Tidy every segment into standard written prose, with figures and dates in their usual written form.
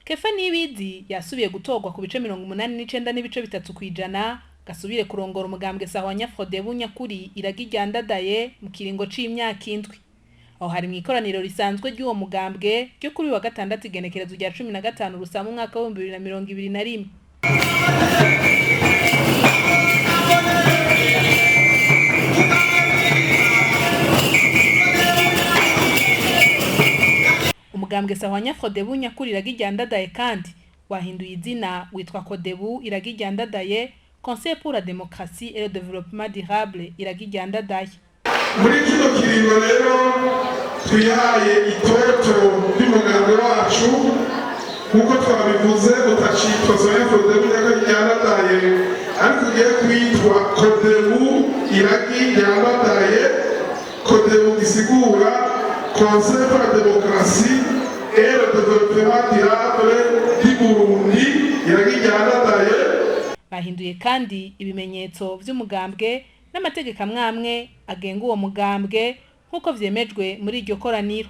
Kefa Nibizi yasubiye gutorwa ku bice 89.3%, gasubire kurongora umugambwe Sahwanya Frodebu Nyakuri Iragi Ryandadaye mu kiringo c'imyaka 7. Aho hari mw'ikoraniro risanzwe ry'uwo mugambwe ryo kuri wa gatandatu igenekerezo rya 15 Rusama umwaka w'ibihumbi bibiri na mirongo ibiri na rimwe. Umugambwe Sahwanya Frodebu Nyakuri Iragi Ryandadaye kandi wahinduye izina witwa Kodebu Iragi Ryandadaye, Conseil pour la démocratie et le développement durable Iragi Ryandadaye. Muri kino kiringo rero twihaye itoto ry'umugambwe wacu, nk'uko twabivuze utacitwa Sahwanya Frodebu Iragi Ryandadaye, ariko ugiye kwitwa Kodebu Iragi Ryandadaye. Kodebu gisigura Conseil pour la démocratie et le développement durable du Burundi Iragi Ryandadaye. Bahinduye kandi ibimenyetso vy'umugambwe n'amategeko amwamwe agenga uwo mugambwe nk'uko vyemejwe muri iryo koraniro.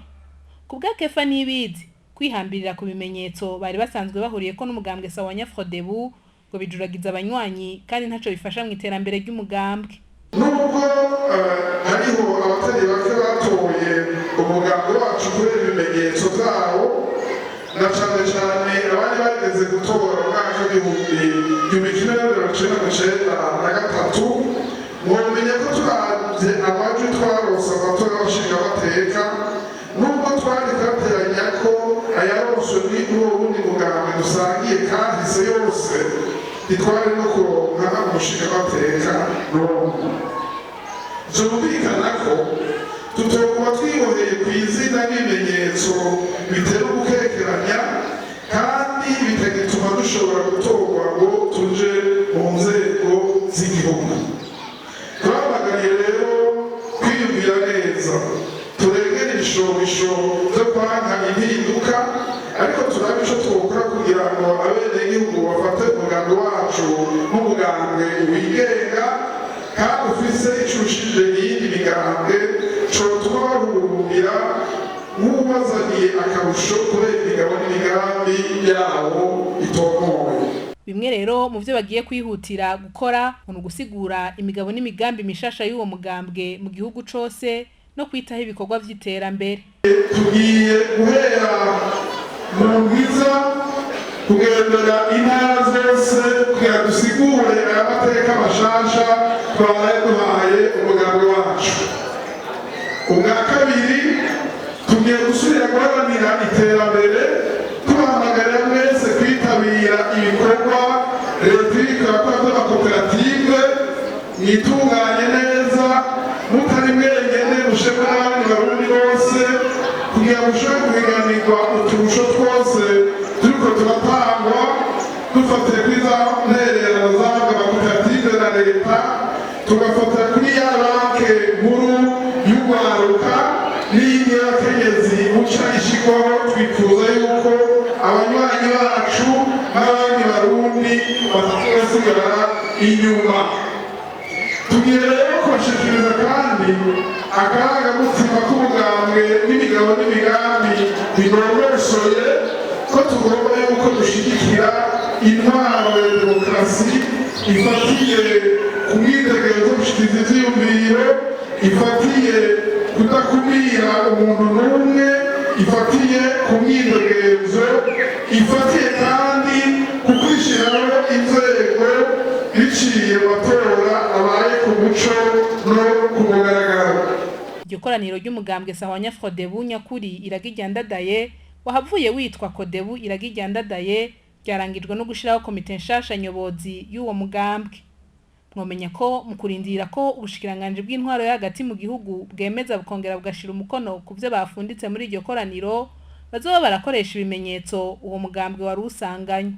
Ku bwa Kefa Nibizi, kwihambirira ku bimenyetso bari basanzwe bahuriyeko n'umugambwe Sahwanya Frodebu ngo bijuragiza abanywanyi kandi ntaco bifasha mu iterambere ry'umugambwe. Nubwo hariho abatari bake batoye umugambwe wacu kubera ibimenyetso vyawo, na cane cane abari bageze gutora mu mwaka w'1993, mwomenya ko turavye amajwi twarose amatora y'abashingamateka, nubwo twari twateranya ko ayaronswe ni uwo wundi mugambwe dusangiye kahise yose, ntitwari no kuronka umushingamateka n'umwe. Vyumvikana ko tutoguma twiboheye kw'izina n'ibimenyetso bitera ugukekeranya kandi bitagituma dushobora gutorwa ngo tuje mu nzego z'igihugu. Turahamagariye rero kwiyumvira neza, turengere ibishobisho vyo kwanka impinduka, ariko turabe ico twokora kugira ngo abenegihugu bafate umugambi wacu nk'umugambwe wigenga kandi ufise ico urushije iyindi migambwe, cotuma bahurumbira nk'uwazaniye akarusho kubera imigabo n'imigambi yawo itomoye. Bimwe rero mu vyo bagiye kwihutira gukora ngo ni ugusigura imigabo n'imigambi mishasha y'uwo mugambwe mu gihugu cose no kwitaho ibikorwa vy'iterambere. Tugiye guhera mu ndwiza kugendera intara zose kugira dusigure aya mateka mashasha twaraye duhaye umugambi wacu. Ubwa kabiri, tugiye gusubira guharanira iterambere, tubahamagarira mwese kwitabira ibikorwa leta iriko irakora vy'amakoperative, mwitunganye neza mutari mwenyene, mushemwe n'abandi barundi bose kugira ngo mushobore guhiganirwa uturusho twose turiko turatangwa, dufatiye kuri za ntererano zahabwa amakoperative na leta, tugafatira kuri ya banke nkuru y'urwaruka n'iyindi y'abakenyezi buca ishigwaho. Twifuza yuko abanywanyi bacu n'abandi barundi batazosigara inyuma. Tugiye rero kubashikiriza kandi akarangamutima k'ubugambwe n'imigabo n'imigambi binonosoye, ko tugomba yuko dushigikira intwaro ya demokarasi ifatiye ku mwidegerezo wo gushikiriza ivyiyumviro, ifatiye kudakumira umuntu n'umwe, ifatiye ku mwidegerezo, ifatiye kandi ku kwishiraho inzego biciye mu matora abaye ku muco no ku mugaragaro. Iryo koraniro ry'umugambwe Sahwanya Frodebu Nyakuri Iragi Ryandadaye wahavuye witwa Kodebu Iragi Ryandadaye ryarangijwe no gushiraho komite nshasha nyobozi y'uwo mugambwe. Mwomenya ko mu kurindira ko ubushikiranganji bw'intwaro yo hagati mu gihugu bwemeza bukongera bugashira umukono ku vyo bafunditse muri iryo koraniro, bazoba barakoresha ibimenyetso uwo mugambwe wari usanganywe.